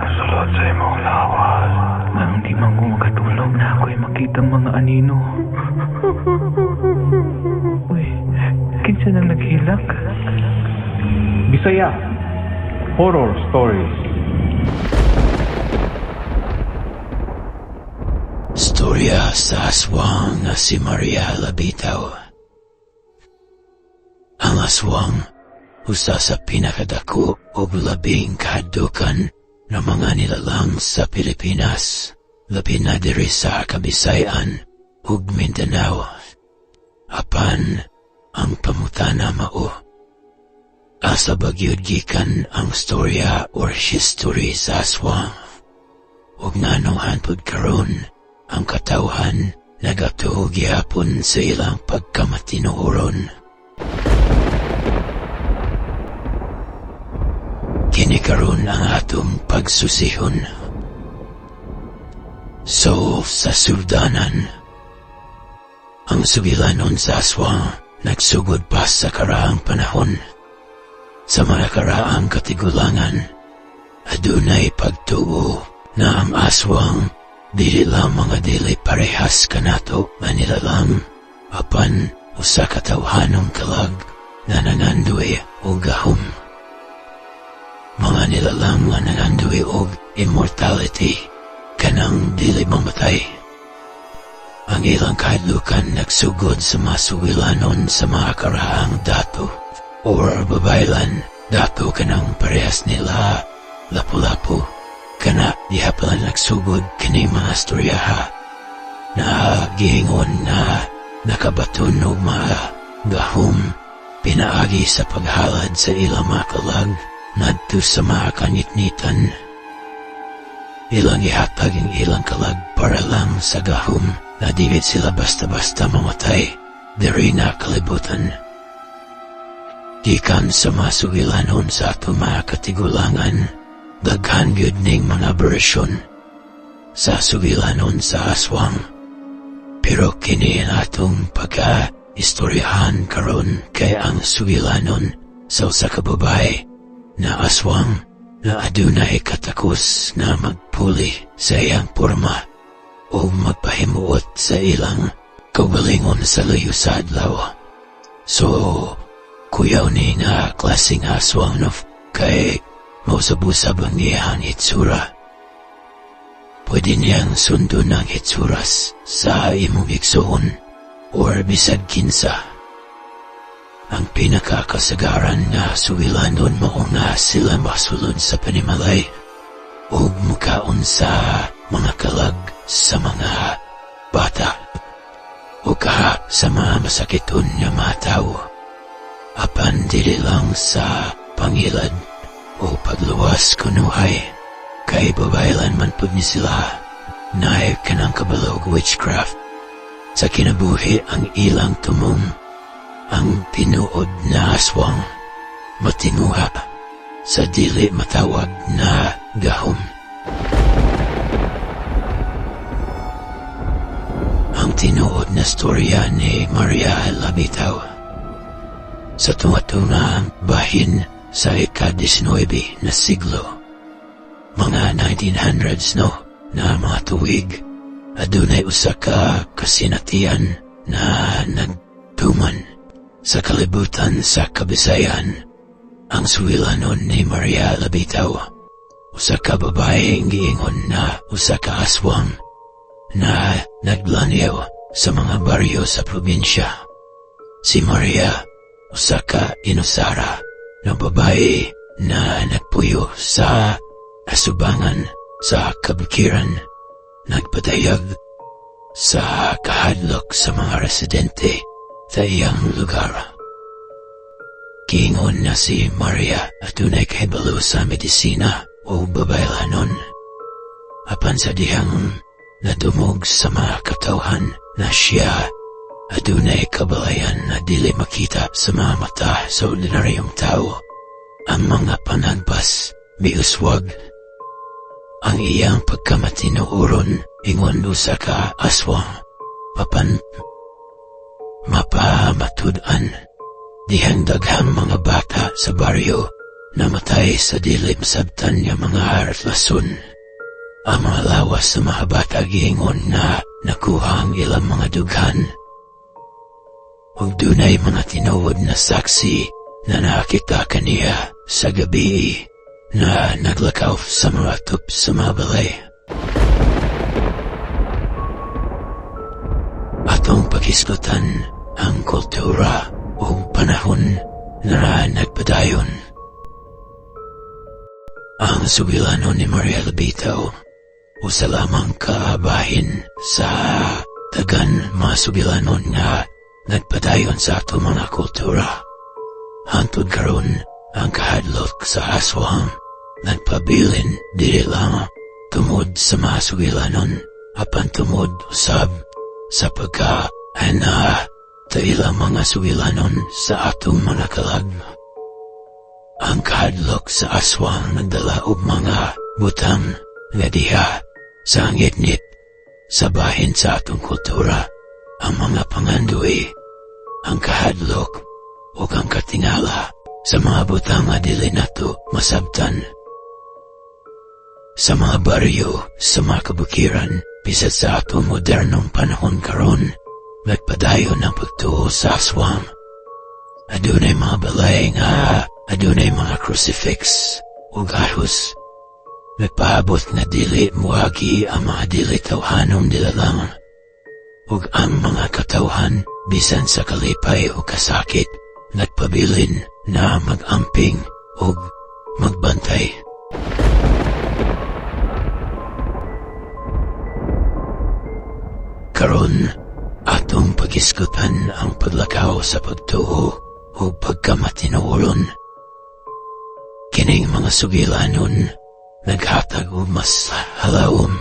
Mosulod sa imong lawas. Nganong di man ko makatulog na ako'y makita mga anino. Uy, kinsa nang naghilak? Bisaya Horror Stories. Storya sa aswang na si Maria Labitaw. Ang aswang, usa sa pinakadako og labing kahadukan na mga nilalang sa Pilipinas, labi na diri sa Kabisayan ug Mindanao. Apan, ang pamutana mao, asa ba gyud gikan ang storya or history sa aswang? Ug nganong hantod karon ang katawhan nagatuo gihapon sa ilang pagkamatinuoron? Kini karon ang atong pagsusihon. So, sa suldanan, ang sugilanon sa aswang nagsugod pa sa karaang panahon. Sa mga karaang katigulangan, adunay pagtuo na ang aswang dili lang mga dili parehas kanato nga nilalang, apan usa ka tawhanong kalag na nangandoy og gahom. Mga nilalang nga nangandoy og immortality, kanang dili mamatay. Ang ilang kahadlukan nagsugod sa mga sugilanon sa mga karaang dato or babaylan dato kanang parehas nila lapu-lapu. Kana diha pala nagsugod kini mga storyaha na giingon na nakabaton og mga gahom pinaagi sa paghalad sa ilang mga kalag ngadto sa mga kangitnitan. Ilang ihatag ang ilang kalag para lang sa gahom na dili sila basta-basta mamatay diri na kalibutan. Gikan sa mga sugilanon sa atong mga katigulangan, daghan gyud ning mga bersyon sa sugilanon sa aswang. Pero kini ang atong pagka-istoryahan karon kay ang sugilanon sa usa ka babae na aswang na adunay katakos na magpuli sa iyang porma o magpahimuot sa ilang kaugalingon sa layo sa adlaw. So, kuyaw ni nga klaseng aswang no kay mausab-usab ang iyang itsura. Pwede niyang sundon ang itsuras sa imong igsoon or bisag kinsa. Ang pinakakasagaran nga sugilanon mao nga sila masulod sa panimalay ug mukaon sa mga kalag sa mga bata o kaha sa mga masakiton nga mga tawo. Apan dili lang sa pangilad o pagluwas kunuhay, kay babaylan man pud ni sila naay kanang kabalo og witchcraft. Sa kinabuhi ang ilang tumong, ang tinuod na aswang matinguha sa dili matawag na gahom. Ang tinuod na storya ni Maria Labitaw sa tunga-tunga bahin sa ika-19 na siglo, mga 1900s no, na mga tuig, adunay usa ka kasinatian na nagtuman sa kalibutan sa Kabisayan. Ang suwilanon ni Maria Labitaw, usa ka babae giingon na usa ka aswang na naglanyaw sa mga baryo sa probinsya. Si Maria, usa ka inusara na babae na nagpuyo sa asubangan sa kabukiran, nagpadayag sa kahadlok sa mga residente sa iyang lugar. Giingon na si Maria adunay kahibalo sa medisina o babaylanon. Apan sa dihang nadumog sa mga katawhan na siya adunay kabalayan na dili makita sa mga mata sa ordinaryong tao. Ang mga panagpas miuswag. Ang iyang pagkamatinuoron ingon usa ka aswang apan mapamatud-an dihang daghang mga bata sa baryo Namatay sa dili masabtan nga mga rason. Ang mga lawas sa mga bata giingon na nakuha ang ilang mga dughan. Ug dunay mga tinuod na saksi na nakita kaniya sa gabi na naglakaw sa mga atop sa mga balay. Atong paghisgutan ang kultura ug panahon na nagpadayon. Ang sugilanon ni Maria Labitaw usa lamang kabahin sa daghang mga sugilanon nga nagpadayon sa atong mga kultura. Hantod karon, ang kahadlok sa aswang nagpabilin dili lang tungod sa mga sugilanon apan tungod usab sa pagka ana sa ilang mga sugilanon sa atong mga kalag. Ang kahadlok sa aswang nagdala og mga butang nga diha sa ngitngit sa bahin sa atong kultura, ang mga pangandoy, ang kahadlok ug ang katingala sa mga butang nga dili nato masabtan. Sa mga baryo, sa mga kabukiran, bisan sa atong modernong panahon karon, nagpadayon ang pagtuo sa aswang. Adunay mga balay nga adunay mga crucifix ug ahus. Nagpaabot nga dili muagi ang mga dili tawhanong nilalang ug ang mga katawhan bisan sa kalipay o kasakit nagpabilin na mag-amping ug magbantay. Karon, atong paghisgutan ang paglakaw sa pagtuo o pagkamatinuoron. Kining mga sugilanon naghatag og mas halawom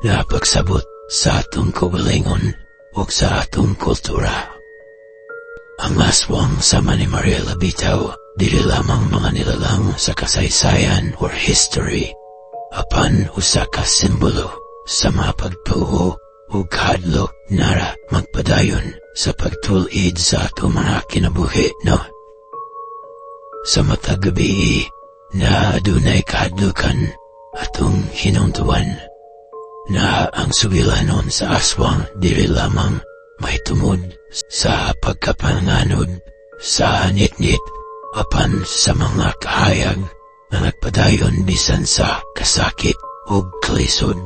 na pagsabot sa atong kaugalingon ug sa atong kultura. Ang aswang sama ni Maria Labitaw dili lamang mga nilalang sa kasaysayan or history, apan usa ka simbolo sa mga pagtuo ug kahadlok nara magpadayon sa pagtul-id sa atong mga kinabuhi, no? Sa matag gabi na adunay kahadlukan, atong hinumduman na ang sugilanon sa aswang dili lamang mahitungod sa pagkapanganod sa nitnit apan sa mga kahayag na nagpadayon bisan sa kasakit ug kalisod.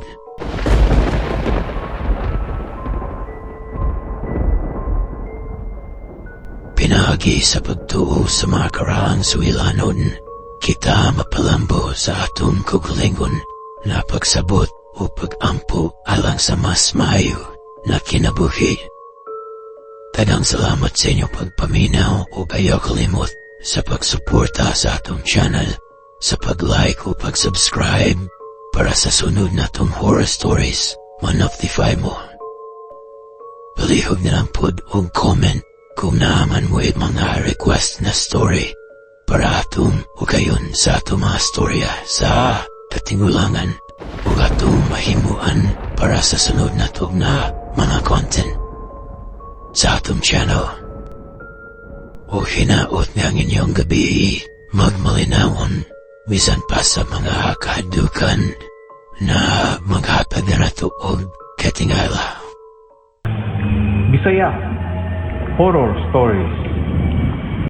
Pinaagi sa pagtuo sa mga karaang sugilanon, kita mapalambo sa atong kaugalingon na pagsabot o pag-ampo alang sa mas maayo na kinabuhi. Daghang salamat sa inyong pagpaminaw ug ayaw kalimot sa pagsuporta sa atong channel, sa pag-like o pag-subscribe para sa sunod natong horror stories, ma-notify mo. Palihog na lang pod og comment kung naa man mo'y mga request na story para atong hugayon sa atong mga storya sa katingulangan ug atong mahimuan para sa sunod nato na mga content sa atong channel. O hinaot nga ang inyong gabi magmalinawon bisan pa sa mga kahadlukan na maghatag na nato og katingala. Bisaya Horror Stories.